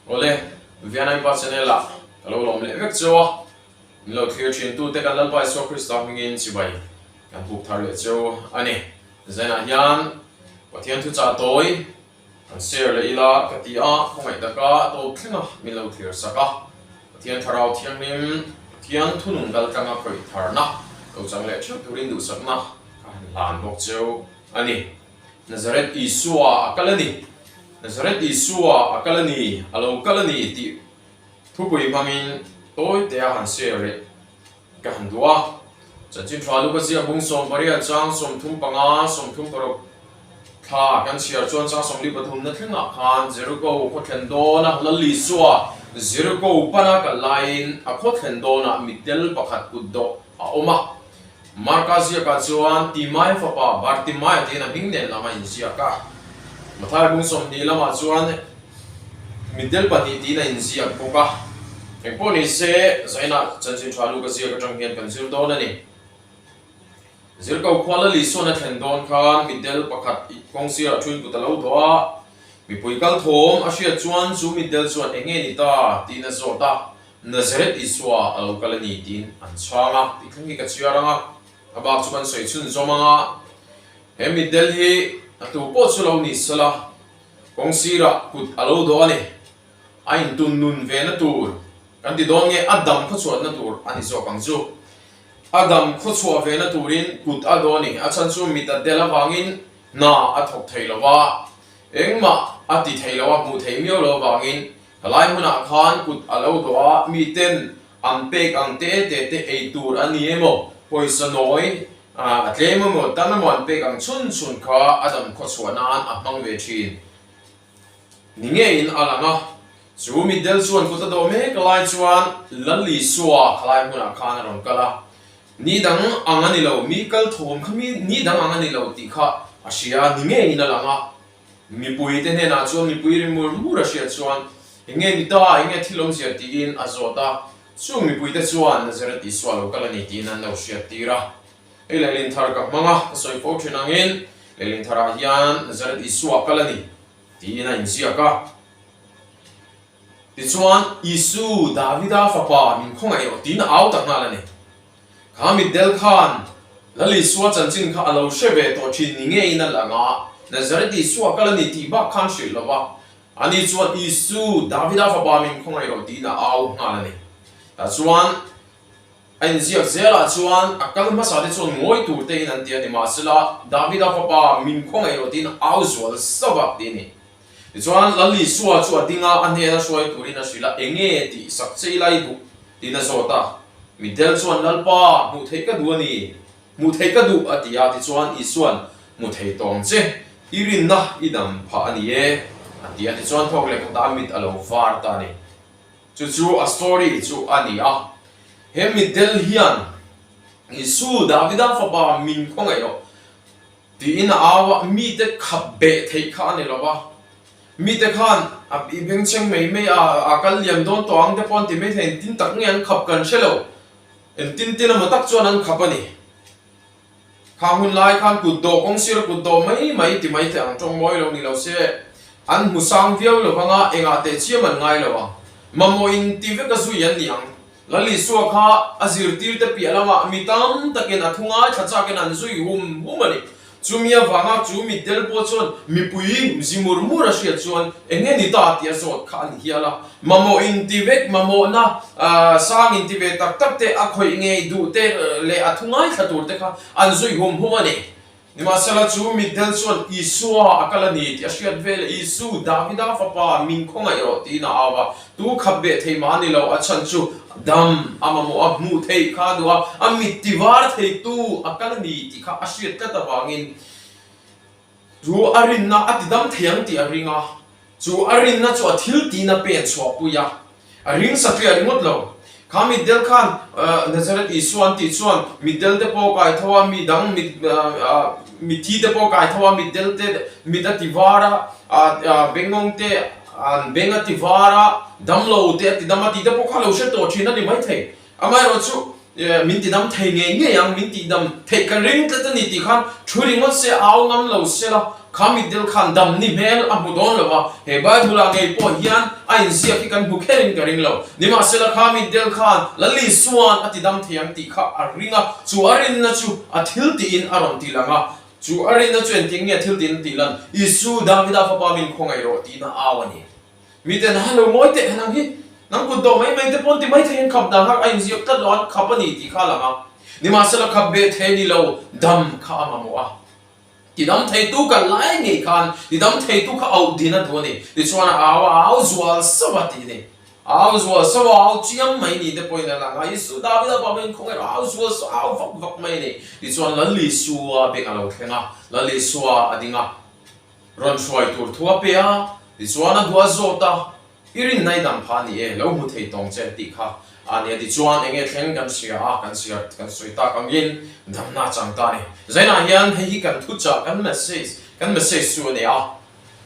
Awle, Vianaipa channel ah ka lo lawm leh vek cheu a, min lo thlir thin tute kan Lalpa Isua Krista hmingin chibai kan buk thar leh cheu a ni. Zainah hian Pathian thuchah tawi kan share leh ila ka ti a, khawngaih taka tawp thleng a min lo thlir sak a, Pathian Thlarau Thianghlim, Pathian thunung kal tlanga khawih tharna lo chang leh theuh turin duhsakna ka han hlan bawk cheu a ni. Nazareth Isua a kal a ni, Nazareth Isua a kal a ni, a lo kal a ni tih thupui hmangin tawitea han share leh ka han duh a. Chanchin tha Luka ziak bung 18 chang 35, 36 thla kan chhiar chuan chang 43 na thlengah khan Jeriko khaw thlen dawna Lal Isua Jeriko pana kal laiin a khaw thlen dawnah mitdel pakhat kutdawh a awm a. Marka ziakah chuan Timai fapa Bartimaia tiin a hming nen lam a inziak a. Mathai bung 20 lamah chuan mitdel pahnih tiin a inziak bawk a. Engpawh ni se, Zainah chanchin tha Luka ziak atang hian kan zir dawn a ni. Zirko khua Lali sawn a thlen dawn khan mitdel pakhat kawng sirah thuin kut a lo dawh a. Mipui kal thawm a hriat chuan chu mitdel chuan eng nge ni ta tiin a zawt a. Nazareth Isua a lo kal a ni tiin an chhang a, tih thleng hi ka chhiar ang a, a bak chu kan sawi chhun zawm ang a, he mitdel hi a tu pawh chu lo ni sela, kawng sirah kut a lo dawh a ni, a intun nun ve na tur kan ti dawn nge a dam khawchhuahna tur a ni zawk ang chu, a dam khawchhuah ve na turin kut a dawh a ni, a chhan chu mit a del avangin hna a thawk thei lo va, engmah a ti thei lo a, hmuh theih miau lo avangin Helai hmunah khan kut a lo dawh a, miten an pek ang te te te ei tur a ni emaw, pawisa nawi a tlem emaw, tam emaw an pek ang chhun chhun kha a dam khawchhuah nan a hmang ve thin ni ngeiin a lang a. Chu mitdel chuan kut a dawh mek lai chuan Lalisua khalai hmunah khan a rawn kal a, ni dang ang a ni lo, mi kal thawm kha mi ni dang ang a ni lo tih kha a hria ni ngeiin a lang a. Mipuite hnenah chuan mipui ri mur mur a hriat chuan, Eng nge ni ta, eng nge thil awmzia tiin a zawt a. Chung mipuite chuan Nazareth Isua lo kal a ni tiin an lo hriat tir a. Hei lehlin thar ka hmang a, ka sawi fo thin angin lehlin tharah hian Nazareth Isua kal a ni tiin a inziak a. Tichuan, Isu, Davida fapa, min khawngaih rawh tiin a au ta nghal a ni. Kha mitdel khan Lal Isua chanchin kha a lo hre ve tawh thin ni ngeiin a lang a, Nazareth Isua kal a ni tih bak khan hrilh lo va, ani chuan Isu, Davida fapa min khawngaih rawh tiin a au nghal a ni. Tah chuan a inziak zelah chuan a kal hmasa te chuan ngawi tur tein an ti a ni, mahsela Davida fapa min khawngaih rawh tiin a au zual sauh a ti a ni. Tichuan Lal Isua chu a ding a, a hnena hruai turin a hrilh a, Enge tih sak che ila i duh? tiin a zawt a. Mitdel chuan, Lalpa, hmuh theih ka duh a ni, hmuh theih ka duh, a ti a. Tichuan Isua'n, Hmu thei tawng che, i rinna i dam phah a ni e, a ti a. Tichuan thawk leh khatah a mit a lo var ta a ni. Chu chu a story chu a ni a. He mitdel hian, Isu, Davida fapa min khawngaih rawh. Tiin a au a, mite khap beh theih kha a ni lo va, mite khan a i bengchheng mai mai a, a kal liam dawn tawh ang te pawh an ti mai thei, engtin tak nge an khap kan hre lo, engtin tin emaw tak chuan an khap a ni. Khang hun lai khan kut dawh kawng sir a kut dawh mai mai ti mai teh ang tawng mawi lo ni lo se, an hmu sang viau lo vang a, engah teh chiam an ngai lo ang, mamawh in ti vek a zui an ni ang. Lal Isua kha a zirtirte piah lamah mi tam takin a thu ngaithla chakin an zui hum hum a ni. Chumi avanga chu mitdel pawh chuan mipui zi mur mur a hriat chuan eng nge ni ta tih a zawt kha a ni hial a. Mamawh inti vek, mamawhna sang inti ve tak tak te, a khawih ngei duh te leh a thu ngaithla tur te kha an zui hum hum a ni. Nimahsela chu mitdel chuan Isua a kal a ni tih a hriat vel a, Isu, Davida fapa, min khawngaih rawh tiin a au a. Tu khap beh thei mah a ni lo, a chhan chu dam a mamawh a, hmuh theih kha a duh a, a mit ti var theitu a kal a ni tih kha a hriat tlat avangin chu a rinna a ti dam thei ang tih a ring a. Chu a rinna chu a thil tiin a pen chhuahpui a, a ring satliah ringawt lo. Kha mitdel khan Nazareth Isua an tih chuan mitdel te pawh kai tho a, mi dang mit mitthi te pawh kai tho a, mitdel te mit a ti var a, bengawng te an beng a ti var a, damlo te a ti dam a tih te pawh kha lo hre tawh thin a ni maithei. Amaherawh chu min ti dam thei ngei ngei ang, min tih dam theih ka ring tlat a ni tih khan thu ringawt se au ngam lo se la. Kha mitdel khan dam ni hmel a hmu dawn lo a, he Bible-ah ngei pawh hian a inziak hi kan hmu kherin ka ring lo. Nimahsela kha mitdel khan Lal Isua'n a tidam thei ang tih kha a ring a, chu a rinna chu a thil tiin a rawn ti lang a. Chu a rinna chu engtin nge thil tiin a tih lan? Isu, Davida fapa min khawngaih rawh tiin a au a ni. Miten a lo ngawi teh nang hi, nang kut dawh mai mai te pawn ti mai thei an khap dan kha a inziak tlat lo a, an khap a ni tih kha a lang a. Nimahsela khap beh thei ni lo dam kha a mamawh a. Tidam theitu kal lai ngei khan tidam theitu kha auh din a duh a ni. Tichuan a au a au zual sauh a tih a ni. A au zual sauh a au chiam mai ni te pawhin a lang a, Isu Davida pa pawhin khawngaih rawh a au zual sauh a au vak vak mai a ni. Tichuan Lal Isua beng a lo thleng a, Lal Isua a ding a, rawn hruai tur thu a pe a, tichuan a duh a zawt a, I rinna i dam pha ni e, lo hmu thei tawng che tih kha a nia. Tichuan enge thleng kan hria a, kan hria kan sawi tak angin damna a chang ta a ni. Zainah hian hei hi kan thuchah, kan message, kan message chu a ni a,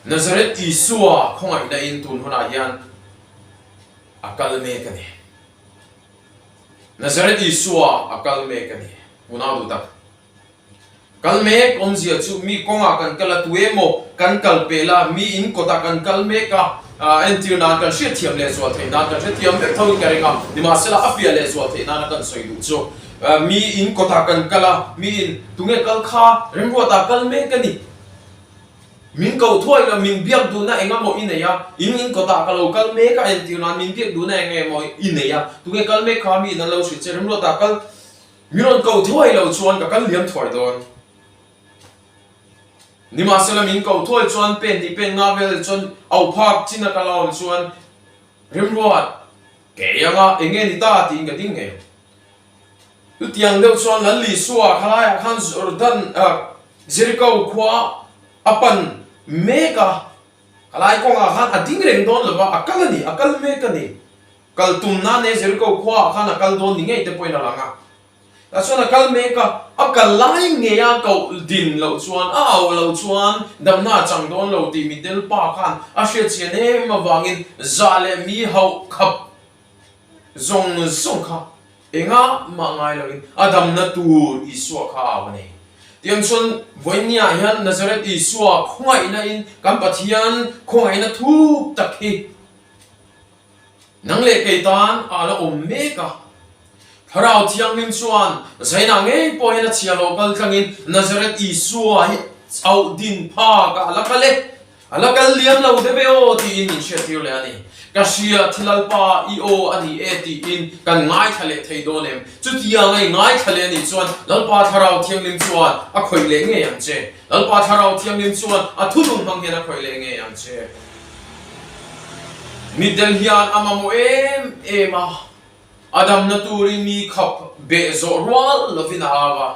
Nazareth Isua khawngaihna in tun hunah hian a kal mek a ni. Nazareth Isua a kal mek a ni. Unau duh tak. Kal mek awmzia chu mi kawngah kan kal a, tu emaw kan kal pel a, mi in kawtah kan kal mek a, entir nan kan hriatthiam leh zual theih nan kan hrethiam vek tho in ka ring a, nimahsela a fiah leh zual theih nana kan sawi duh chu mi in kawtah kan kal a, mi in tunge kal kha remruatah kal mek a ni, min koh thuai lo, min biak duhna eng emaw i nei a, in in kawtah ka lo kal mek a, entir nan min biak duhna eng emaw i nei a, tunge kal mek kha mi in an lo hrilh che remruatah kal Mi rawn ko thuai lo chuan ka kal liam thuai dawn. Nimahsela min ko thuai chuan pen hnih pen nga vel chuan au phak chin a ka la awm chuan Remruat, kei anga eng nge ni ta tiin ka ding ngei. Chutiang deuh chuan Lal Isua khalaiah khan Jordan Jericho khua a pan mek a, khalai kawngah khan a ding reng dawn lova a kal a ni, a kal mek a ni. Kal tum nan e Jericho khua ah khan a kal dawn ni ngei te pawhin a lang a. Tah chuan a kal mek a, a kal lai ngei a koh din loh chuan, a auh loh chuan damna a chang dawn lo tih mitdel pa khan a hriat chian em avangin zah leh mi hauh khap zawng zawng kha engah mah ngai loin a damna tur Isua kha a au a ni. Tiang chuan vawinia hian Nazareth Isua khawngaihna in kan Pathian khawngaihna thuk tak hi Nang leh kei tan a la awm mek a. Thlarau Thianghlim chuan Zainah ngei pawh hian a chhia lo kal tlangin Nazareth Isua hi chauh din phak ah a la kal e, a la kal liam lo deuh e aw tiin min hriattir leh a ni. Ka hria thi Lalpa i aw a ni e tiin kan ngaithla leh thei dawn em? Chutiang a i ngaithla leh a nih chuan Lalpa Thlarau Thianghlim chuan a khawih leh ngei ang che. Lalpa Thlarau Thianghlim chuan a thunun hmang hian a khawih leh ngei ang che. Mitdel hian a mamawh em em a, a damna turin mi khap beh zawh rual lovin a au a.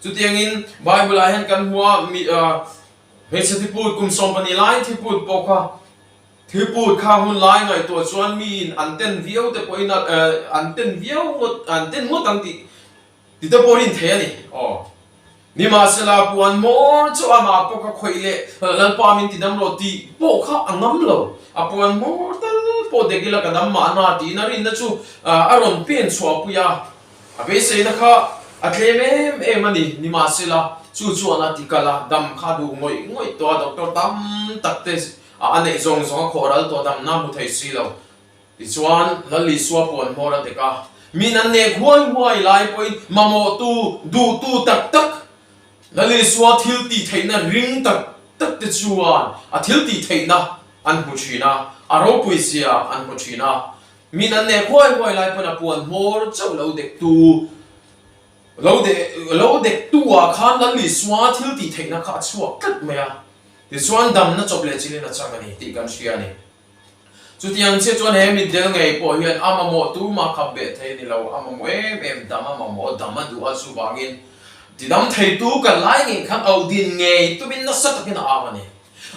Chutiangin Bible-ah hian kan hmu a, mi hmeichhe thiput kum 12 lai thiput pawh kha thiput kha hun lai ngaihtuah chuan miin an ten viau te pawhin an ten viau ngawt an ten ngawt ang tih Ti te pawh rin thei a ni. Aw. Nimahsela puan hmawr chu amah pawh kha khawih leh Lalpa min ti dam rawh tih pawh kha a ngam lo. A puan hmawr tal pawh dek ila ka dam mahna tiin a rinna chu a rawn pen chhuahpui a. A beiseina kha a tlem em em a ni. Nimahsela chu chuan a ti kal a, dam kha duh ngawih ngawih tawh a, doctor tam tak te a neih zawng zawng a khawh ral tawh damna hmu thei si lo. Tichuan, Lal Isua puan hmawr a dek a, Min an nek huai huai lai pawhin mamawhtu, duhtu tak tak, Lal Isua thil tih theihna ring tak tak te chuan a thil tih theihna an hmu thin a, a ropui zia an hmu thin a. Min an nek huai huai lai pawhin a puan hmawr chauh lo dektu, lo deh, lo dektu ah khan Lal Isua thil tih theihna kha a chhuak tlat mai a. Tichuan damna chawp leh chilin a chang a ni tih kan hria a ni. Chutiang chiah chuan he mitdel ngei pawh hian a mamawh tumah khap beh thei a ni lo, a mamawh em em, dam a mamawh, dam a duh a, chuvangin tidam theitu kan lai ngei khan auh din ngei tumin nasa takin a au a ni.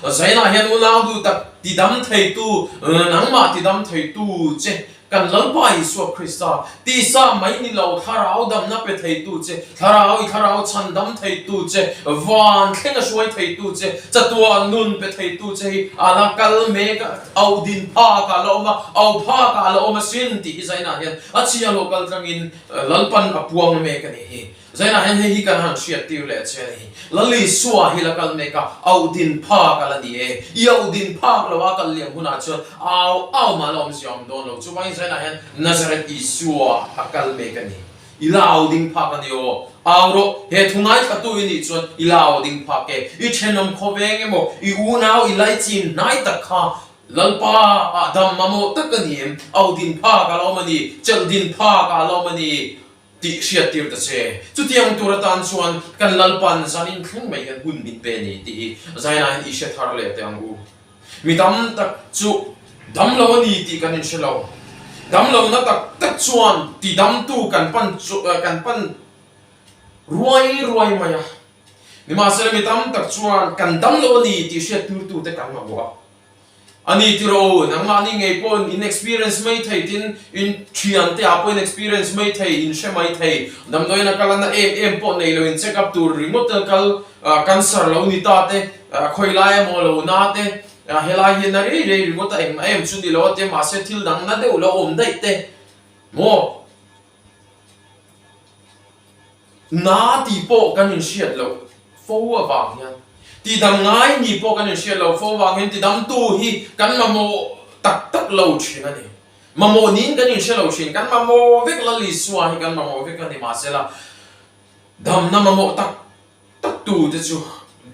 Zainah hian unau duh tak tidam theitu, nangmah tidam theitu che Kan Lalpa Isua Krista, tisa mai ni lo thlarau damna pe theitu che, thlarau i thlarau chhandam theitu che, van thleng a hruai theitu che, chatuah nun pe theitu che hi a la kal mek a, auh din phak ah la awm a, auh phak ah la awm asin tih hi zainah hian a chhia lo kal tlangin Lalpan a puang mek a nih hi. Zainah hian hei hi kan han hriat tir leh che a ni. Lal Isua hi la kal mek a, auh din phak a la ni e. I auh din phak lo a kal liam hunah chuan au au mah la awmzia awm dawn lo. Chuvangin Zainah hian Nazareth Isua a kal mek a ni. I la au ding phak a ni aw. Au rawh, he thu ngaithlatu i nih chuan i la au ding phak e. I thenawm khawveng emaw, i unau i laichin hnai tak kha Lalpa ah dam mamawh tak a ni em? Au din phak a la awm a ni, chelh din phak ah a la awm a ni tih hriat tir ta che. Chutiang tur atan chuan kan Lalpa'n zanin thleng mai hian hun min pe a ni tih hi Zaina hian i hre thar leh teh ang u. Mi tam tak chu dam lo a ni tih kan inhre lo. Dam lohna tak tak chuan ti damtu kan pan kan pan ruai ruai mai a. Nimahsela mi tam tak chuan kan dam lo a ni tih hriat turtute kan mamawh a. A ni ti rawh u, nangmahni ngei pawhin in experience mai thei tin in thiante ah pawh in experience mai thei, in hre mai thei. Damdawiin a kal a na em em pawh nei lo in check up tur ringawt a kal cancer lo ni ta te, khawi lai emaw lo na te, helai hi na rei rei ringawt a engmah em chu ni lo a tia mahse thil dang na deuh lo awm daih te maw? Na tih pawh kan inhriat loh fo avang hian, tidam ngai ni pawh kan inhriat loh fo avang hian tidamtu hi kan mamawh tak tak lo thin a ni. Mamawh niin kan inhre lo thin, kan mamawh vek Lal Isua hi kan mamawh vek a ni mahsela damna mamawh tak tak tu te chu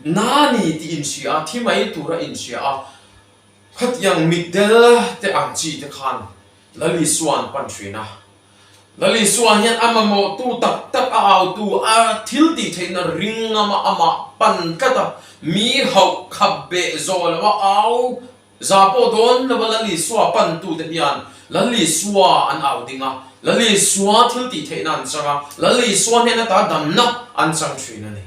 na ni tih inhria a, thi mai tura inhria a, khatiang mitdel te ang chi te khan Lal Isua an pan thin a. Lal Isua hian a mamawhtu tak tak a autu a thil tih theihna ring ngama amah pan tlat a, mi hauh khap beh zawh lo a au za pawh dawn lo a Lal Isua pantute hian Lal Isua an au ding a, Lal Isua thil tih theihna an chang a, Lal Isua hnena ta damna an chang thin a ni.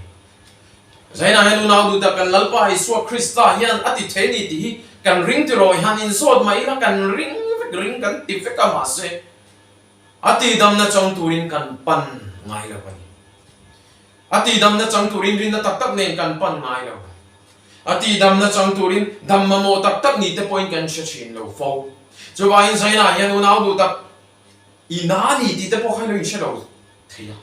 Zainah hian unau duh tak kan Lalpa Isua Krista hian a ti thei a ni tih hi kan ring tiraw hian inzawt mah ila kan ring vek ring kan ti vek a mahse A tihdamna chang turin kan pan ngai lo a ni. A tihdamna chang turin rinna tak tak nen kan pan ngai lo. A tihdamna chang turin dam mamawh tak tak ni te pawhin kan hre thin lo fo. Chuvangin Zainah hian unau duh tak i na ni tih te pawh kha i lo inhre lo thei a.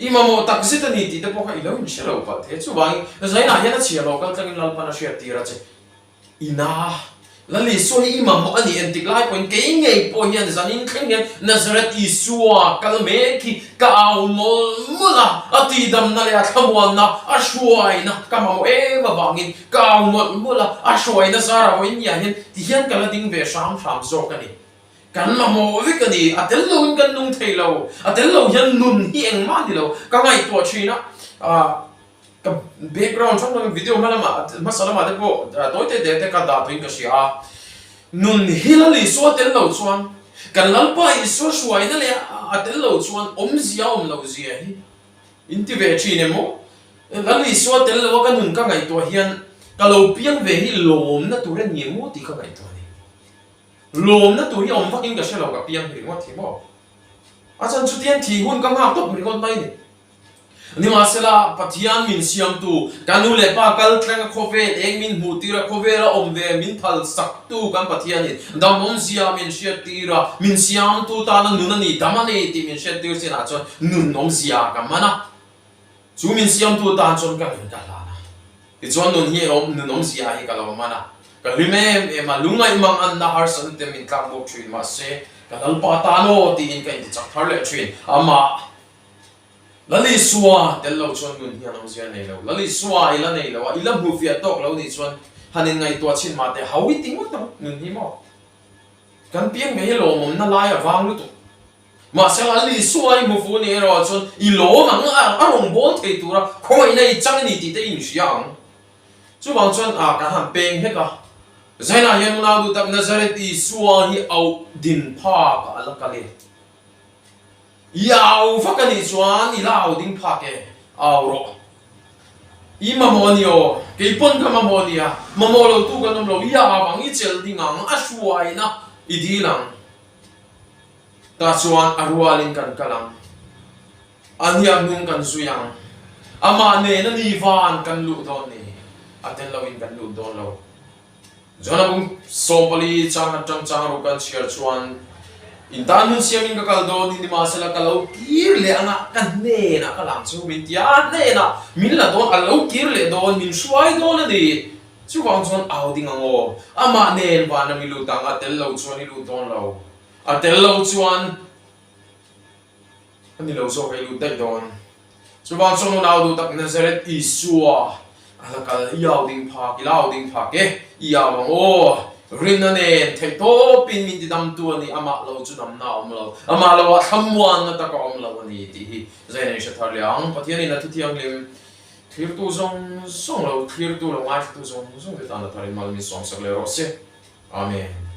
I mamawh tak zet a ni tih te pawh kha i lo inhre lo palh thei a. Chuvangin Zainah hian a chhiar lo kal tlangin Lalpan a hriattir a che. I na, Lal Isua hi i mamawh a ni entik lai pawhin kei ngei pawh hian zanin thleng hian Nazareth Isua kal mek hi ka au mawlh mawlh a, a tihdamna leh a thlamuanna, a hruaina ka mamawh em avangin ka au mawlh mawlh a, a hruaina zara vawiin niah hian tihian ka la ding ve hram hram zawk a ni. Kan mamawh vek a ni, a tel loin kan nung thei lo, a tel lo hian nun hi engmah a ni lo, ka ngaihtuah thin a, ah. Ka background hrang hrang video hma lamah hmasa lamah te pawh tawi te te te ka dah tuin ka hria a, nun hi Lal Isua tel lo chuan kan Lalpa Isua hruaina leh a tel lo chuan awmzia a awm loh zia hi in ti ve thin em aw? Lal Isua tel lo a ka nun ka ngaihtuah hian ka lo piang ve hi lawmna tur a ni em aw tih ka ngaihtuah a ni. Lawmna tur hi awm vakin ka hre lo ka piang hi ringawt hi maw? A chuan chutiang thih hun ka nghak tawp ringawt mai a ni. Nimahsela, Pathian min siamtu, ka nu leh pa kal tlenga khawvel eng min hmuhtir a, khawvela awm ve min phal saktu kan Pathianin dam awmzia min hriattir a, min siamtu tana nun a ni, dam a ni tih min hriattir chinah chuan nun awmzia ka man a, chu min siamtu tan chuan ka nun ka hlan a. Tichuan nun hi awm, nun awmzia hi ka lo man a, ka hlim em em a, lungaih mang anna harsatna te min tlak bawk thin, mahse ka Lalpa tan aw tiin ka intichak thar leh thin, amah Lal Isua tel lo chuan nun hian awmzia nei lo. Lal Isua i la nei lo a, i la hmu fiah tawk lo nih chuan han inngaihtuah chhin mah teh hau i ti ngawt ang nun hi maw? Kan piang ve hi lawmawmna lai a vang lutuk. Mahse Lal Isua i hmu fu nih erawh chuan i lawm ang a, a rawn bawl thei tura khawngaihna i chang a ni tih te i inhria ang. Chuvang chuan a kan han peng hlek a, Zainah hian unau duh tak Nazareth Isua hi auh din phak ah a la kal e. I au vak a nih chuan i la au ding phak e, au rawh. I mamawh a ni aw, kei pawn ka mamawh a nia, mamawh lo tu kan awm lo, i au ang, i chelh ding ang, a hruaina i dil ang. Tah chuan a rualin kan kal ang, a hniak hnung kan zui ang, amah nen a ni van kan luh dawn ni, a tel loin kan lut dawn lo. John-a bung 14 chang atang chang ruk kan chhiar chuan. In tan hun siamin ka kal dawn hi nimahsela ka lo kir leh anga ka hnenah ka lang chu min ti a, a hnenah min la dawn, a lo kir leh dawn, min hruai dawn a ni. Chuvang chuan au ding ang aw, amah nen vanram i lut ang, a tel lo chuan i lut dawn lo, a tel lo chuan A ni lo zawk ei lut daih dawn. Chuvang chuan unau duh tak Nazareth Isua a la kal i au ding phak, i la au ding phak e, i au ang aw. Rinna nen theih tawpin min ti damtu a ni, amah lo chu damna a awm lo, amah lo ah thlamuanna tak a awm lo a ni tih hi Zaina in hre thar leh ang. Pathianin a thuthianghlim thlirtu zawng zawng lo, thlirtu lo ngaithlatu zawng zawng te tan a tharin mal min sawmsak leh rawh se. Amen.